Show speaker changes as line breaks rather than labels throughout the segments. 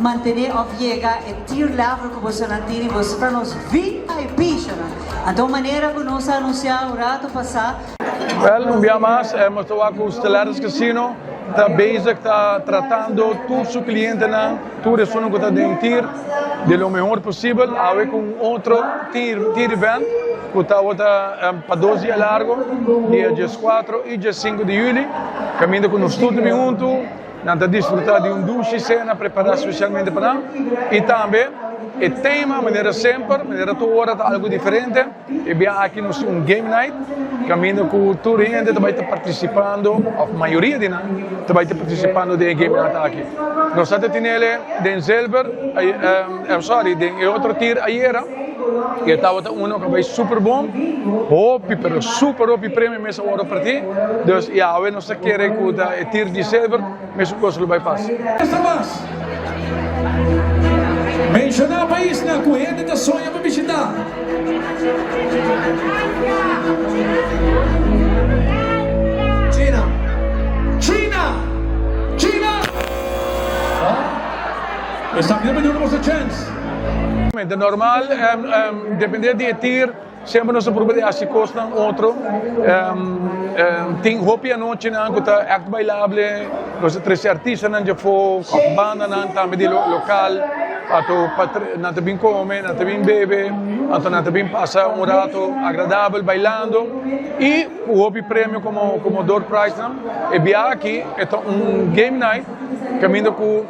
mantene of yega e tier level cu bosonan tin y boso ta nos VIP shonan. Anto manera cu nos a anuncia un rato pasa.
Wel, un bia mas, nos ta wak cu Stellaris Casino ta bezig ta tratando tur su clientenan, tur esunnan cu ta den tier, di lo mehor posibel. Awe cu un otro tier, tier event cu tabata pa dos dia largo, dia diescuatro y diescinco di juli, caminda cu nos tur ta bin hunto. Nan ta disfrutá di un dushi sena prepará spesialmente pa nan. I tambe e tema, manera semper, manera tur ora ta algu diferente. E bia aki nos tin un game night kaminda ku tur hende ta bai ta partisipando, òf mayoria di nan ta bai ta partisipando den e game night aki. Nos a ta tinele den Zilver, sorry, den e otro tir ayera. I e tabata uno ku a bai super bon. Hopi, pero super hopi premio mes a wòrdu partí. Dus i awe nos ta kere ku ta e tir di silver mesun kos lo bai pasa.
Esta mas, menshoná paisnan ku hende ta soña pa bishitá. China. China! China! Esaki ta duna boso chèns.
Ta normal, depende di e tir. Semper nos ta purba di haci cosnan otro. Tin hopi anochinan cu ta echt bailable. Nos ta trece artistanan djafo of bandanan tambe di local. Anto nan ta bin come, nan ta bin bebe, anto nan ta bin pasa un rato agradabel bailando. Y cu hopi premio como door prizenan. E bia aki e ta un game night caminda cu.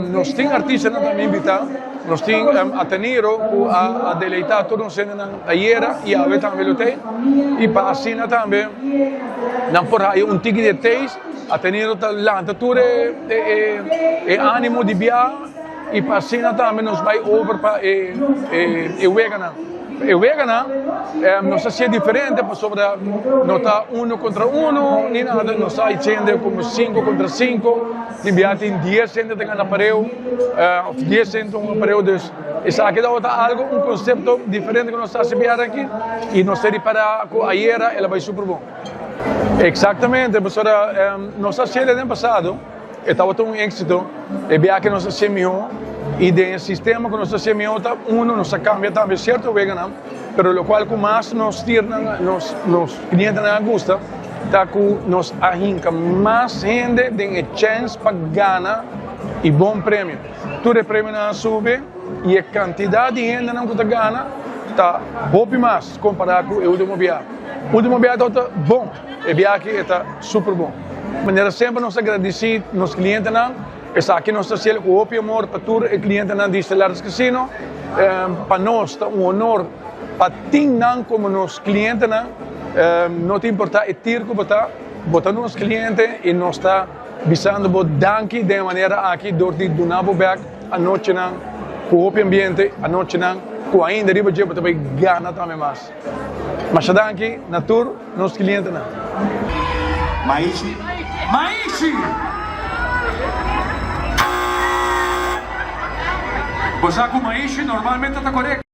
Nos tin artistanan tambe invitá. Nos tin Ateniro ku a deleitá tur nos hendenan ayera i awe tambe lo tei. I pa asina tambe nan por haya un tiki di taste. Ateniro ta lanta tur e ánimo di biaha i pa asina tambe nos bai over pa e weganan. E weganan nos ta hasié diferente pasobra no ta uno kontra uno ni nada. Nos ta hasiendo komo sinku kontra sinku. Tin bia tin dies hende ta gana pareu of dies hende ta hunga pareu dus esaki tabata algo un konsepto diferente ku nos ta hasi biaha aki i nos ta ripara ku ayera el a bai super bon. Eksaktamente pasobra nos a hasiel den pasado e tabata un éksito e biaha ke nos a hasié mihó i den e sistema ku nos a hasié mihó ta uno nos a kambia tambe sierto weganan pero lokual ku mas nos tiernan nos nos klientenan a gusta. Ta ku nos a hinka mas hende den e chèns pa gana i bon premio. Tur e premionan a subi i e kantidat di hendenan ku ta gana ta hopi mas kompará ku e último biaha. Último biaha tabata bon, e biaha aki e ta super bon. Manera semper nos ta gradisí nos klientenan, esaki nos ta hasiel ku hopi amor pa tur e klientenan di Stellaris Casino. Pa nos ta un honor. Pa tin nan komo nos klientenan, no ta importá e tir ku bo ta, bo ta nos kliente i nos ta bisando bo danki den e manera aki dor di duna bo bèk anochinan ku hopi ambiente, anochinan ku ainda riba dje bo ta bai gana tambe mas. Masha danki na tur nos klientenan.
Maishi. Maishi! Bo sa ku maishi normalmente ta korekto.